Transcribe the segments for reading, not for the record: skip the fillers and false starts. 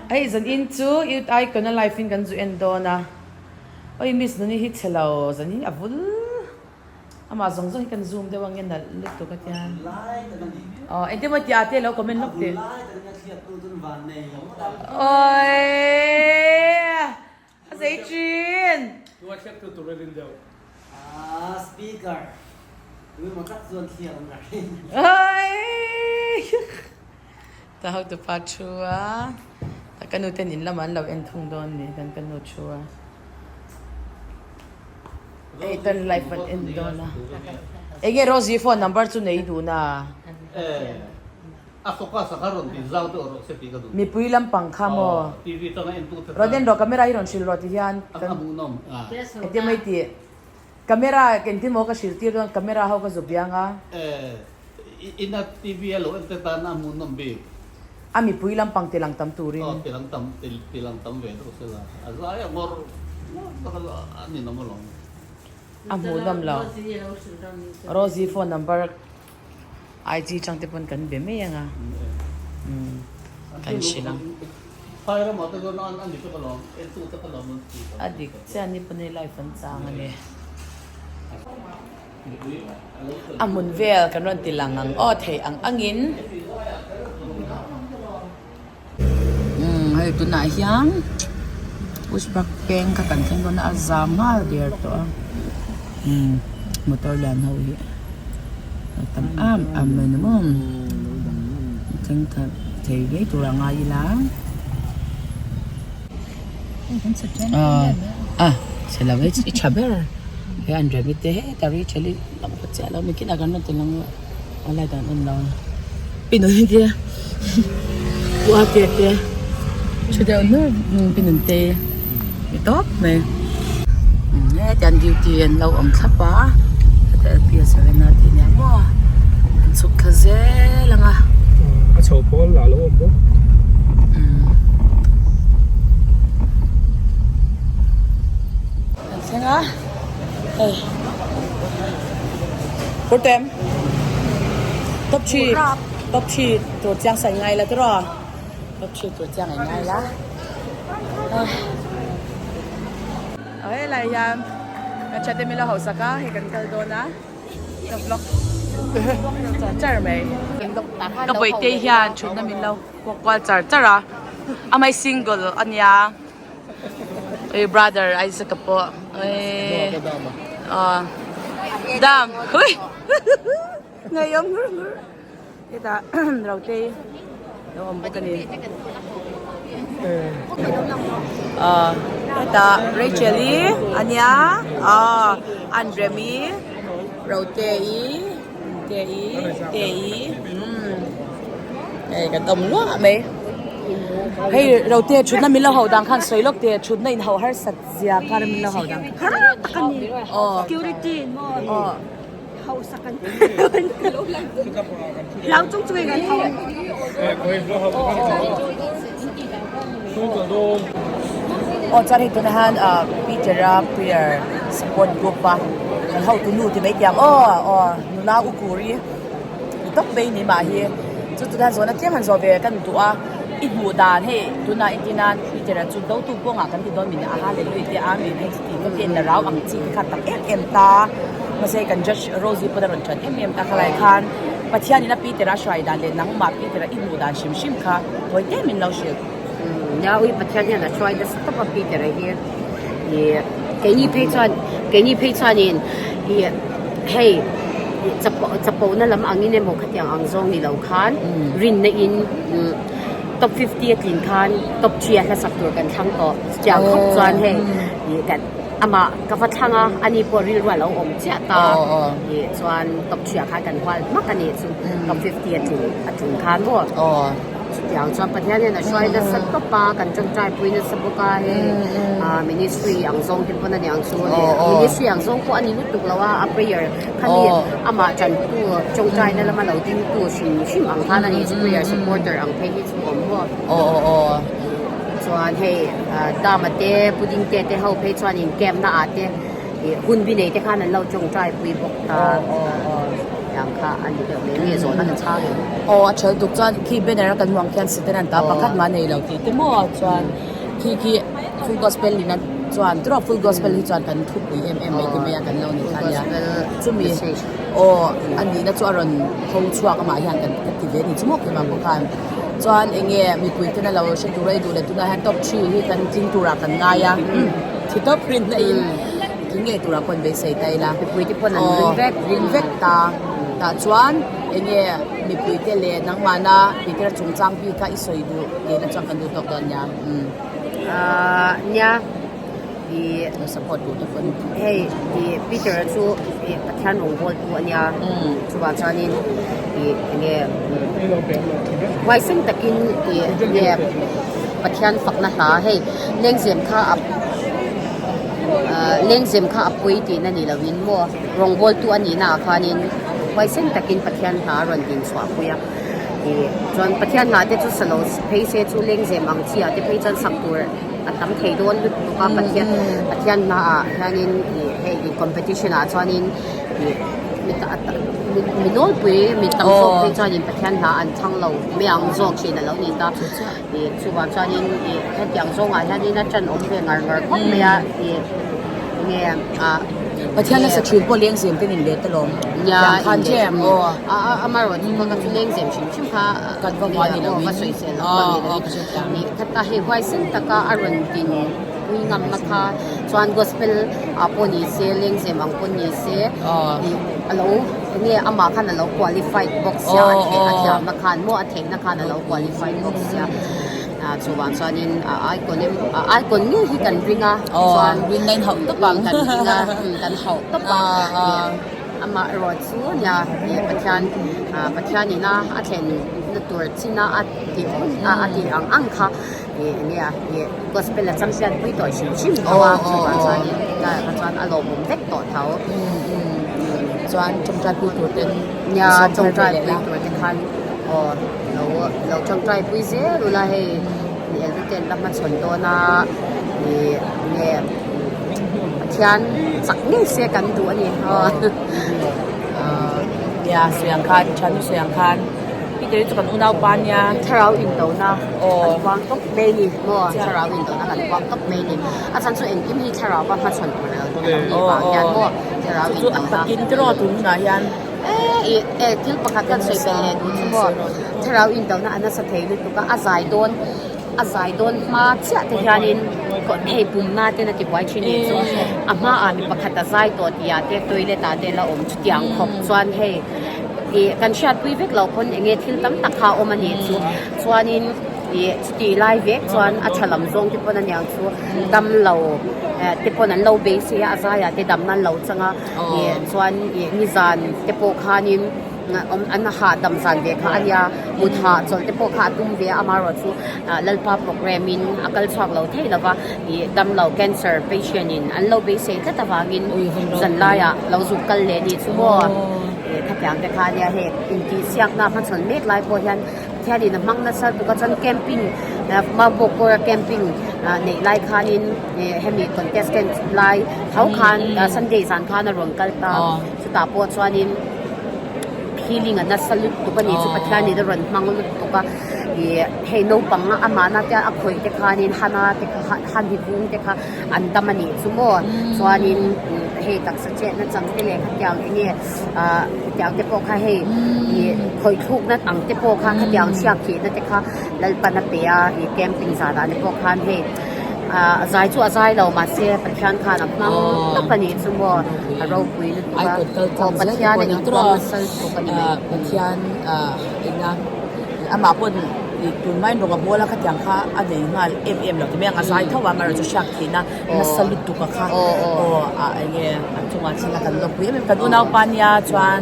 Hei zan in chu Youth Icon a live in kan zu en dawn a. Oi Miss Nuni hi chhe lo zan hi a vul. Amah zawng zawng hi kan zoom deuh ang nge nalh lutuk a tiang. Aw engtin maw tih ah te lo comment lawk teh. Oi a zei thin. Oi ta hotupa thu a ka nu ten in lamah an lo en thung dawn ni kan ka nu thu a. Hei tan live an en dawn a. Enge Rosie phone number chu nei duh na? A focus a kha rawn ti zau deuh rawh se tih ka duh. Mipui lampang kha maw? TV tanga en tu te Rawn en rawh camera hi rawn hrilh rawh ti hian kan. A hmuhnawm a. Engtin mai tih? Camera engtin maw ka hrilh tir dawn camera ho ka zu biang a. Ina TV a lo en te tan a hmuhnawm bik. A mipui lampang tilang tam turin. Aw tilang tam tilang tam ve deuh sela. A zai a ngawr ngawr tak a ni nawm alawm. A hmuhnawm lo. Rosie phone number IG chang te pawn kan be mai anga. Umm kan hrilh ang. A dik chiah ni pawn hei live an chang a ni. A hmun vel kan rawn ti lang ang aw theih ang angin. Umm hei tunah hian pushpak peng kha kan thleng dawn a a zam nghal der tawh a umm motor lian ho hi a tam em em mai ni maw thleng khat thei ngei tur a ngai ila ah chhe lo e i tha ber he an rem te heta ri tha li lang phawt chiah lo mikhin ah kan rawn ti lang a a light an on lo a pinun te kua te te thu deuh nur pinun te ni tawp mai hetiang an duty an lo awm thlap a heta lps arena tih ania maw an chhuk thla zel ang a. A chho pawl lah lo awm bawk. Kan thleng a hei Kurtem top three top three tur chiang sa in ngai la tiraw top three tur chiang in ngai la aw helai hian kan thiante min lo hausak a hei kan kal dawn a. Ka vlog char char mai. Ka bawihte hian thutna min lo kuak kual char char a. Amai single ania. Oi brother Isaac a pawh. Oi. Dam. Hui. Ngeiawm ngur ngur. Hetah Rotei lo awm bawk a ni. Aw hetah Rachel-i a nia aw Anremi Rotei Tei Tei umm hei kan awm luah mai. Hei Rotei thutna min lo hauh dan khan sawi lawk teh thutna in hauh harsat zia kha min lo hauh dan Har tak a ni security maw. Hausa kan Hlau chung chung in kan hau. Aw chuan hei tunah hian ah Peter-a prayer support group a kan hotu nu ti mai tiang aw aw nula u kuri ni tawp mai ni mah hi chu tunah zawhna tlem han zawh ve kan duh a i hmuh dan hei tunah entir nan Peter-a chu dotu kawngah kan ti dawn min a hallelujah te amen hei chu tih te la rau ang chi te kha tam em em ta mahse kan judge Rosie pawh a rawn ṭan em em ta khalai khan Pathian in a Peter a hruai dan leh nangmah Peter a i hmuh dan hrim hrim kha hawi te min lo hrilh. Nia ui Pathian hian a hruai nasa tawp a Peter a hi ih keini phei chuan keini phei chuanin ih hei chapo chapo na lam angin emaw khatiang ang zawng ni lo khan rinna in top 50 a tlin khan top 3 a hlasak tur kan thlang tawh chutiang khawp chuan hei ih kan amah ka va thlang a ani pawh rilru a lo awm chiah ta ih chuan top 3 ah khan kan hual hmak a nih chu top 50 a tlin a tlin khan maw chutiang chuan Pathian hian a hruai nasa tawp a kan tawngtai pui nasa bawk a hei ah ministry ang zawng te pawn a ni ang chu ministry ang zawng pawh a ni lutuk lo a a prayer Khami amah tantu tawngtaina lama lo dingtu hrim hrim ang khan a ni chu prayer supporter ang phei hi chu awm maw. Aw aw aw. Chuan hei Dama te Pudding te te ho phei chuanin camp na ah te ih hun bi nei te khan an lo tawngtai pui bawk ta. Aw aw aw. Khatiang kha a ni deuh mai nge zawhna ka chhang em? Aw a ṭhel tuk chuan khi banner a kan hmuh ang khian Satan an ta pakhat mah nei lo tih te maw chuan khi khi full gospel in a chuan tiraw full gospel hi chuan kan thupui em em mai ti mai a kan lo ni kha nia chumi aw a nihna chu a rawn tho chhuak amah hian kan ti ve ni chu maw keimah pawh khan chuan eng nge mipui ten a lo hre tur a i duh leh tunah hian top three hi kan tling turah kan ngai a thi tawp rinna in. Tling ngei turah pawh an beisei ta ila. Mipui te pawn an ring vek. Ring vek ta. Tah chuan eng nge mipui te leh nangmahna Peter chungchang bik kha i sawi duh tihna chuan kan duh tawk dawn nia. Umm. Ahh nia i. Lo support duh te pawn. Hei i Peter a chu i Pathian rawngbawltu a nia. Chuvang chuanin i eng nge huaisen takin i nge Pathian fakna hla hei lengzem kha a. Lengzem kha a pawi tihna ni lovin maw rawngbawltu a nihna ah khanin huaisen takin Pathian hna a rawn din chhuah pui a ih chuan Pathian hna te chu sa lo phei se chu lengzem ang chi ah te phei chuan sak tur a tam thei dawn lutuk a Pathian Pathian hna ah hianin ih hei ih competition ah chuanin ih mi ta mi nawlpui mi tam zawk phei chuanin Pathian hna an chhang lo mai ang zawk thin a lo ni ta. Ih chuvang chuanin ih hetiang zawngah hianin a ṭan awm ve ngar ngar khawp mai a ih enge ah Pathian nasa ṭhin pawh lengzem ten in let alawm nia tiang khan in let ṭem aw a a amaherawh chu ka chu lengzem hrim hrim kha kan va hua ni aw lovin va sawisel aw pawh ni aw lovin ka hre thiam ih khata hei huaisen taka a rawn din pui ngamna kha chuan gospel ah pawh ni se lengzem ang pawh ni se aw ih a lo enge amah khan a lo qualified bawk sia aw a theih a aw thiamna khan maw a theihna khan a lo qualified bawk sia ah chuvang chuanin a icon em a icon ngei hi kan ring a chuan ring na in hauh tawp ang kan ring a kan hauh tawp a amah erawh chu nia ih Pathian ah Pathian ina a thlen na tur chin a a tih hun a a tih ang ang kha ih enge a ih gospel a champion pui tawh hrim hrim tho a chuvang chuanin tlaiah kha chuan a lawmawm vek tawh tho chuan tawngtai pui tur ten nia tawngtai pui tur te khan aw lo lo tawngtai pui zel ula hei mi eng te la hmachhawn dawn a ih nge Pathian chak ngei se kan duh a ni aw nia sawi ang khan thiannu sawi ang khan Peter hi chu kan unaupa nia thlarau indona kan puang tawp mai a ni maw thlarau indona kan puang tawp mai a ni a chhan chu engkim hi thlarau va hmachhawn tur a lo nih vang hian maw thlarau chu a indona takin tiraw tun hunah hian eh eh thil pakhat kan sawi belh leh duh chu maw thlarau indona a nasa thei lutuk a a zai dawn a zai dawn hma chiah te hianin hei pumna ten a ti buai thin nih chu a hmaah mi pakhat a zai tawh tih ah te toilet ah te la awm chutiang khawp chuan hei ih kan hriatpui vek loh pawn eng nge thil tam tak kha a awm a nih chu chuanin ih chutih lai vek chuan a tha lam zawng te pawn a niang chu damlo eh te pawn an lo beisei a a zaiah te damna an lo chang a ih chuan ih nizan te pawh khanin. An hahdam zan ve kha a nia, mut hahchawlh te pawh kha a tum ve a, amaherawhchu Lalpa programme in a kal chhuak lo thei lova, ih damlo cancer patient in an lo beisei tlat avangin zanlaiah lo zuk kal leh nih chu maw, ih khatiang te kha a nia hei intihsiakna hmachhawn mek lai pawh hian Pathianin a hmang nasa tuk a chuan camping Maubawk camping neih lai khanin hemi contestant lai tho khan Sunday zan khan a rawn kal ta, chutah pawh chuanin. Healing a nasa lutuk a ni chu Pathianin a rawn hmang lutuk a ih hei naupang amahna te a khawih te khanin hana te kha han hi vung te kha an dam a nih chu maw chuanin hei taksa chetna chang te leh khatiang eng nge ah khatiang te pawh kha hei ih khawih thlukna ang te pawh kha khatiang chhiak thihna te kha Lalpan a pe a ih camping zanah te pawh khan hei ah zai chu a zai lo mahse Pathian khan a hmang tawp a nih chu maw a ropui lutuk a aw Pathian a inpuang nasa lutuk a ni mai. Pathian ina amah pawn tun hmain rawng a bawl a khatiang kha a nei nghal em em lo ti mai ang a zai tho a amaherawhchu hriak theihna nasa lutuk a kha aw ah enge a chungah thil a kan lawmpui em em kan unaupa nia chuan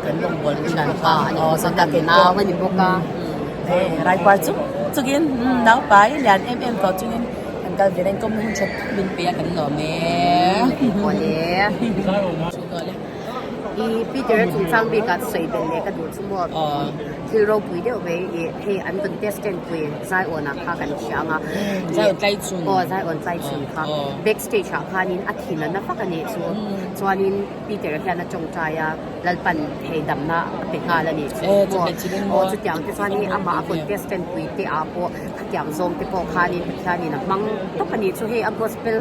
kan lawngbawl pui dan kha aw zan nau a ni bawk a. Hei Raipar chung chungin naupai lian em em tawh chungin kan kal ve reng kawm na hun that tak min pe a kan lawm e. Awle. I Peter a chungchang bikah sawi belh leh ka duh chu maw. thil ropui deuh mai ih hei an contestant pui Zion ah kha kan hria ang a Zion Tlaichhun aw Zion Tlaichhun kha back stage ah khanin a thin a na vak a nih chu chuanin Peter hian a tawngtai a Lalpan hei damna a pe nghal a nih chu aw chutiang te chuan hei amah a contestant pui te ah pawh khatiang zawng te pawh khanin Pathianin a hmang tawp a nih chu hei a gospel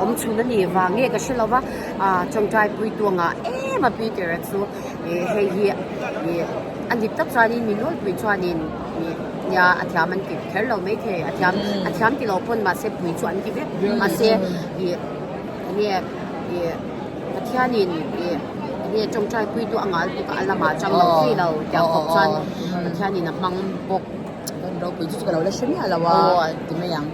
awm chhun a nih vang nge ka hre lo va ah tawngtai pui tu angah em a Peter a chu ih hei hi ih a dik tak chuanin mi nawlpui chuanin ih nia a thiam an ti kher lo maithei a thiam a thiam ti lo pawn mahse pui chu an ti vek mahse ih enge ih Pathianin ih enge tawngtai pui tu a ngal bawk a a lamah chang lo thei lo tiang khawp chuan Pathianin a hmang bawk. Kan ropui chu ka lo la hre miah lo a ti mai ang.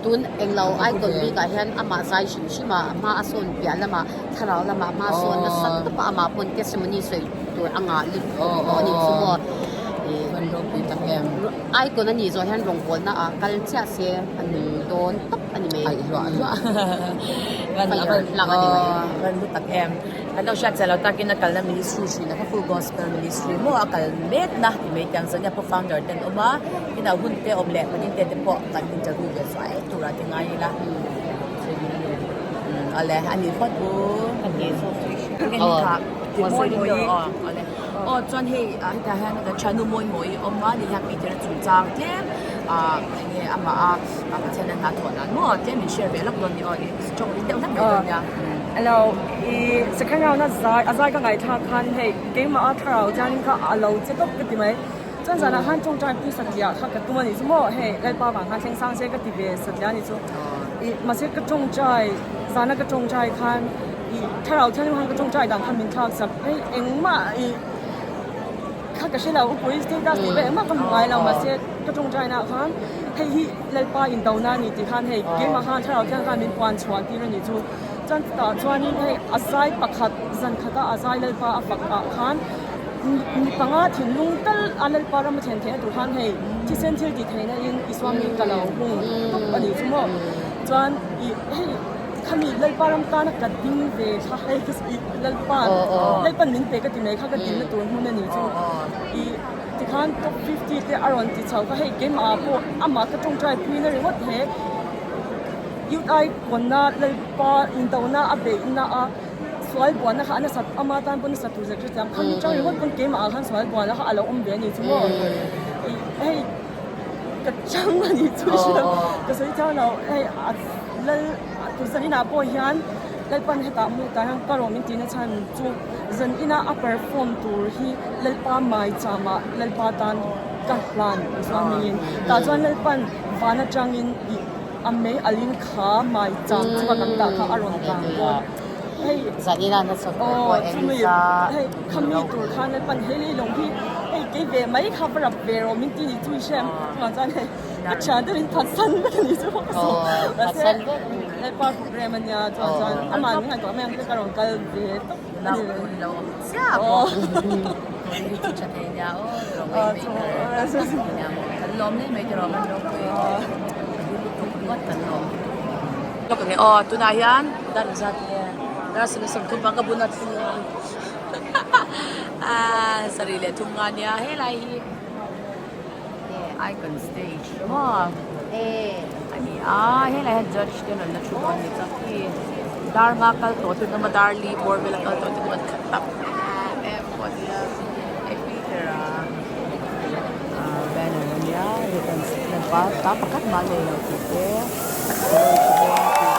Tun englo icon bik ah hian amah zai hrim hrim a hma a sawn piah lamah thlarau lamah hma a sawn nasa tawp a amah pawn testimony sawi tur a ngah lut tawh a ni chu maw. Kan ropui tak em. Icon a nih zawh hian rawngbawlna ah kal chiah se a nung dawn tawp a ni mai. Aih hluah hluah. Fire hlak a ni mai. Kan hlu tak em. Kan lo hriat chiah lo takin a kalna ministry hrin a kha full gospel ministry maw a kal mek na ti mai tiang zania pawh founder te an awm a ina hun te awm leh panin te te pawh kan interview ve fai tur ah ti ngai ila awle a ni phawt u aw chuan hei hetah hian kan thiannu mawi mawi awm a ni hian Peter a chungchang tlem ah enge amah a Pathian a hna thawh dan maw tlem min share ve lawk dawn ni aw i tawng ring deuh hlek mai dawn nia. Hello i second round a zai a zai ka ngaihthlak khan hei keimah a thlarau chuanin kha a lo che tawp ka ti mai chuan zanah khan tawngtai pui satliah kha ka tum a nih chu maw hei Lalpa vang khan thleng sang se ka ti ve satliah a nih chu i mahse ka tawngtai zana ka tawngtai khan i thlarau thianghlim khan ka tawngtai dan khan min thlak sak hei engmah i Kha ka hre lo, upui status tih vel engmah ka hmu ngai lo mahse ka tawngtai naah khan hei hi Lalpa indona a ni tih khan hei keimah khan thlarau thiang khan min puan chhuah tir a nih chu. Chuan chutah chuanin hei a zai pakhat zan khata a zai Lalpa a fak ah khan mi panga thinlung tal a Lalpa ram a thlen theihna tur khan hei thisen thil tih theihna in Isua mi ka lo hung tawp a nih chu maw. Chuan ih hei Khami Lalpa ram tana ka ding ve kha hei ka i Lalpa Lalpan min pe ka ti mai kha ka dinna tur hmun a ni chu i tikhan top 50 te a rawn ti chho kha hei keimah ah pawh amah ka tawngtai pui na ringawt he youth ai pawnna Lalpa indona a beihna a sual buana kha a nasat ama tan pawh nasat tur zet hrethiam khami chang ringawt pawn keimah ah khan sual buana kha a lo awm ve a ni chu maw i hei ka chang a ni chu ka sawi chang lo hei a Lal zaninah pawh hian Lalpan hetah hmuh hian ka rawh min tihna chhan chu zanina a perform tur hi Lalpa maichama Lalpa tan ka hlan chuan hmingin tah chuan Lalpan van atangin ih a mei alin kha maicham chunga kan dah kha a rawn kang dawn hei Zanina nasa tur pawh Elisa hei khami tur khan Lalpan hei lei lawng hi hei kei ve mai kha va rap ve rawh min ti ni chu i hre chuvang chuan hei Ka thian te min phatsan vek a ni chu mahse Lalpa program a nia chuan chuan amah min ngaihtuah mai ang chu ka rawn kal ve tawp a ni. Aw tunah hian dar zat nge dar 35 ka bun a sarih leh thum nga nia helai hi. Icon stage maw a ni a helai hian judge te an rawn la thu dawn a ni chuan khi dar nga kal tawh te an awm a dar li bawr vel a kal tawh te pawh an khat tak em em pawh a nia hei Peter a ah banner a nia hei kan ta pakhat mah a nei lo tih te tih te chuan.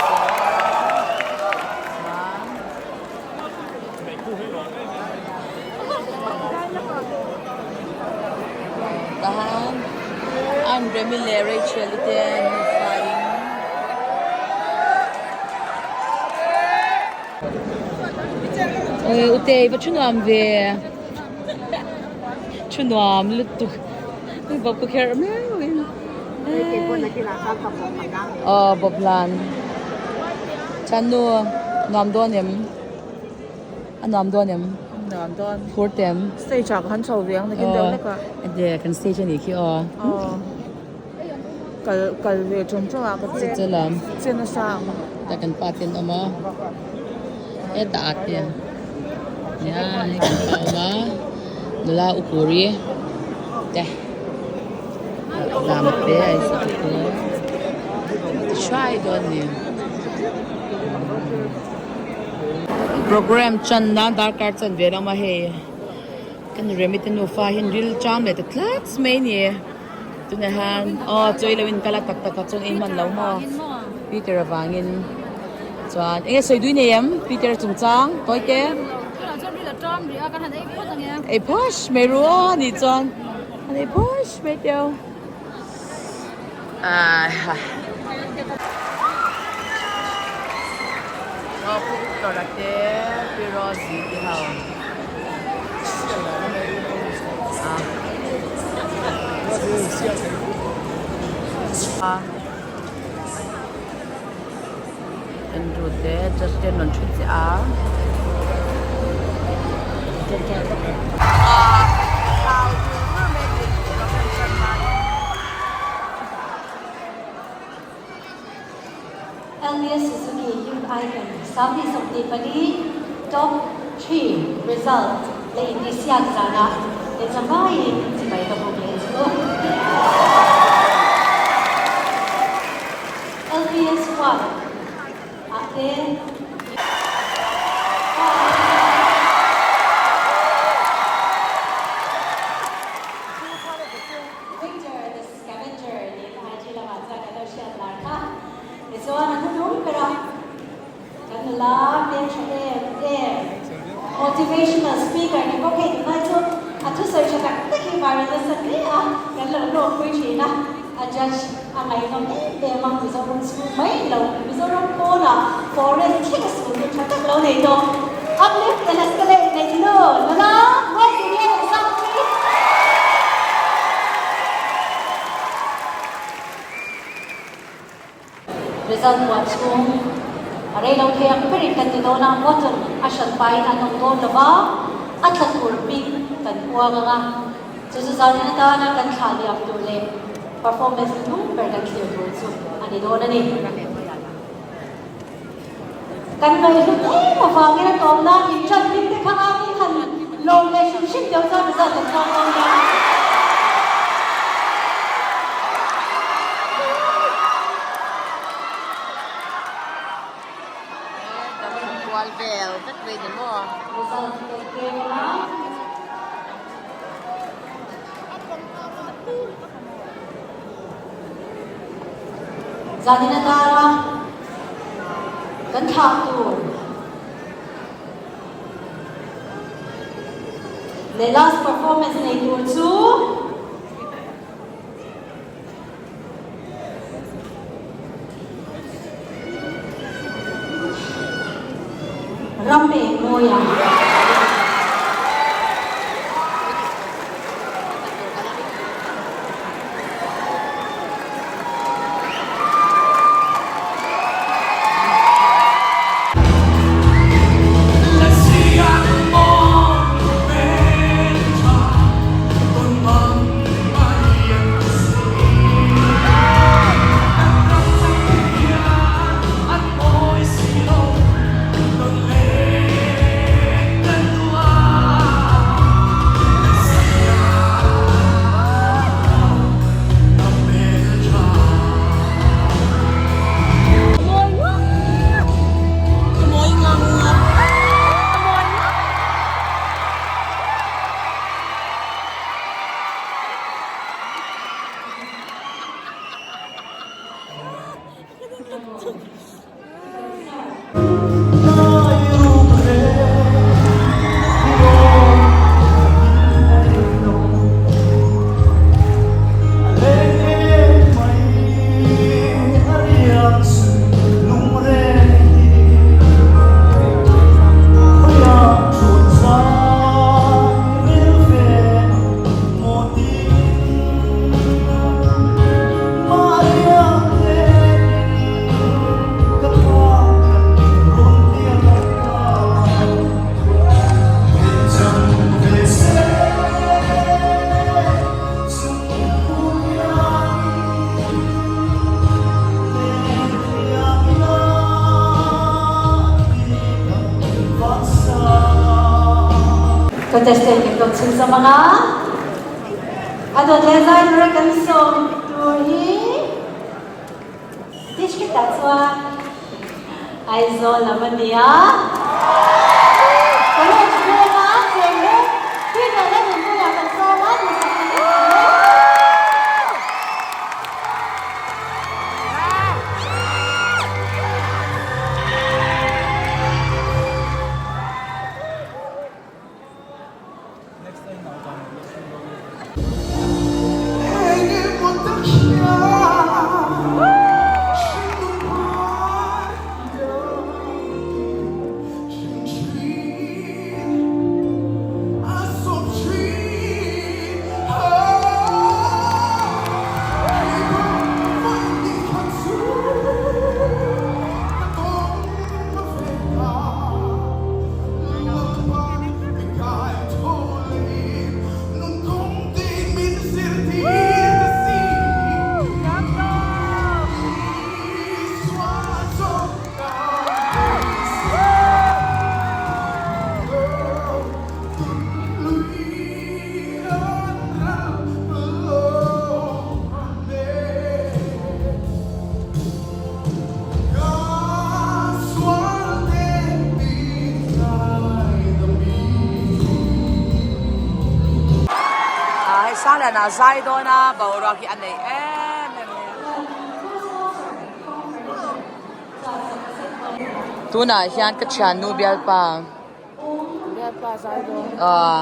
Tahan an Remi leh Rachel i te nufa in Ui ute i va thu nuam ve thu nuam lutuk ui bawp ka kherh miau in aw bawp hlan Chanu nuam dawn em. A nuam dawn em? Nuam dawn. Phur tem. Stage ah ka han chho ve ang nakin deuh hlek a. Ade kan stage a nih khi aw. Aw. Kal kal ve tawng tawng ah ka che. Che lam. Che nasa ang. Ta kan pa ten awm a. Heta ah te. Nia hei kan pa awm a. Nula upuri. te Zama te a insak te a ti hruai dawn a ni. Programme chan nan darkar chan ve lama hei kan Remi te nufa hian ril cham leh ta tlat mai a ni. Tunah hian aw chawi lo in kal a tak tak ah chuan ei hman lo maw Peter avangin chuan enge sawi dui nei em Peter chungchang tawi te ei phawsh mai ru aw a nih chuan an ei phawsh mai teu ah aw pu Victor a te pi Rosie te ho. Andrew te Justin rawn thu chiah a. LBS Suzuki Youth Icon 2024 Top 3 Result leh intihsiak zanah lehcha vaiin chibai ka buk leh chu. LBS 1 ah te Victor the Scavenger niin IG lamah chuan kan lo hriat lar kha. Tichuan a hnuhnung ber a, kan nula hmel tha em em, motivational speaker ni bawk hei tunlai chu a thusawi tha tak tak hi viral nasa hle a, kan lo hlawkpui thin a, a judge a ngaihnawm em em a, Mizoram chhung mai lo, Mizoram pawnah foreign thleng a sul hun tha tak lo nei tawh. Uplift and escalate nei thin u, nula Ruatpuia Sangpui. Result buah chhung a rei lo thei ang berin kan ti dawn a, bottom a hran pahin an awm dawn lo va, a tla tur hming kan puang ang a, chu chu zanin atana kan thlah liam tur leh performance hnung ber kan thlir tur chu a ni dawn a ni. Kan ngaihhlut em avangin a tawp nan in ṭan hlim te kha angin han lawm leh hrim hrim deuh chuan result kan puang dawn nia. Result kan pek a. Zanin atana kan thlah tur leh last performance nei tur chu Ram eng mawi ang. Contestant kan rawn chhun zawm ang a. A dawt leh zai tura kan sawm tur hi district ah chuan Aizawl lam a ni a. College veng a cheng mek Peter Lalnunpuia kan sawm a, duhsak kan ni ang e. Hei Sangliana a zai dawn a boruak hi a nei em em mai a. Tunah hian ka thiannu bialpa aw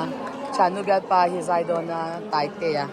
thiannu bialpa hi a zai dawn a Taitea.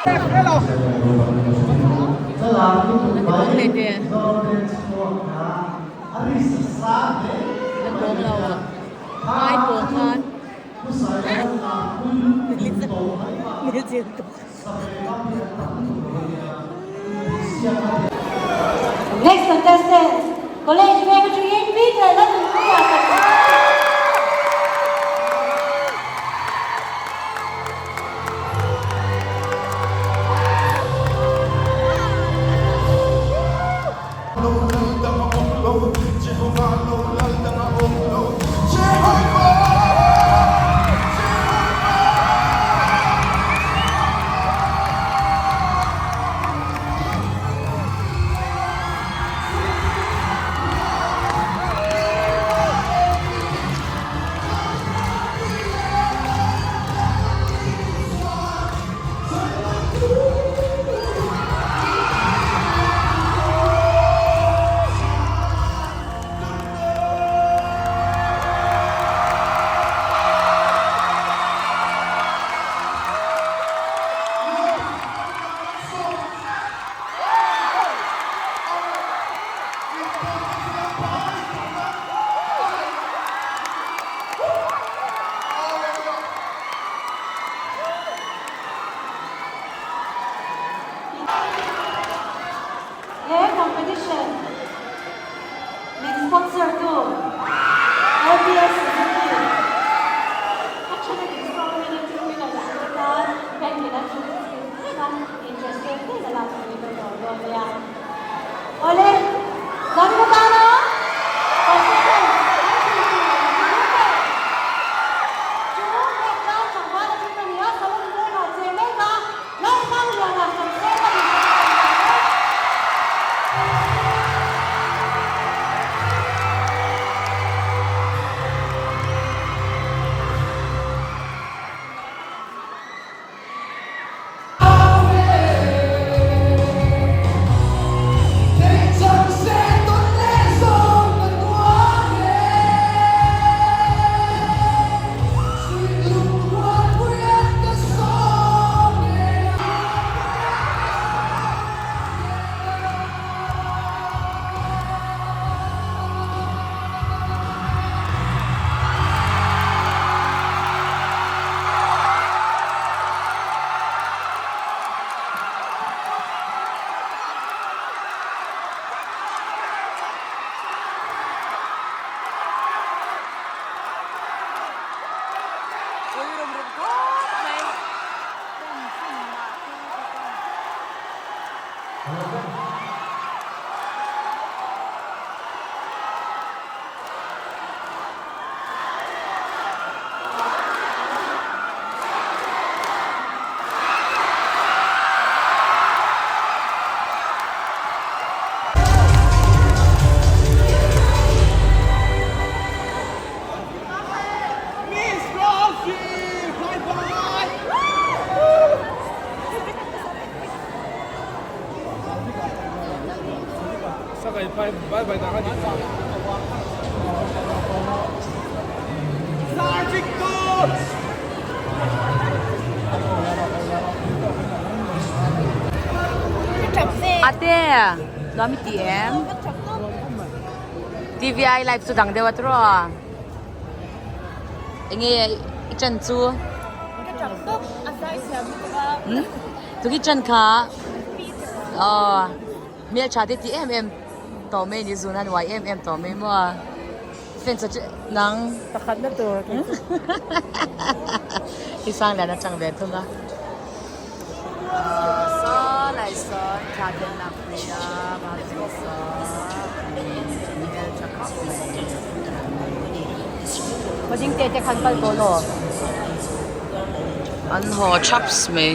Next contestant, College Veng atangin Peter Lalnunpuia Patling. He competition min sponsor tu LPS Suzuki a then a installment a two wheeler dah te tan bank in a thil thlenga interest rate tlem a lak turin a dawr dawn mai a. Awle, zan ka tan a contestant an thil tur an ti hlum ber chu Biaktlang tlangval atang a ni a, Salon vengah che mek a. Lalsangliana Samseng a nih kha ka tan e. Ui rum rum khawp mai. Ate, nuam i ti em? TVI live chu dang deuh a tiraw? Enge i chan chu? Ka tap tawp, a zai thiam lutuk a. Tuki chan kha aw hmel tha te ti em em tawh mai ni zun a nuai em em tawh mai maw fans a nang Pakhat na tur kei chu. I sang lian atang ve thung a. Saw lai sawn thla te an lak pui a mahse saw hmel tha khawp mai. Khaw ding te te khan kal tawh law. An haw chaps mai.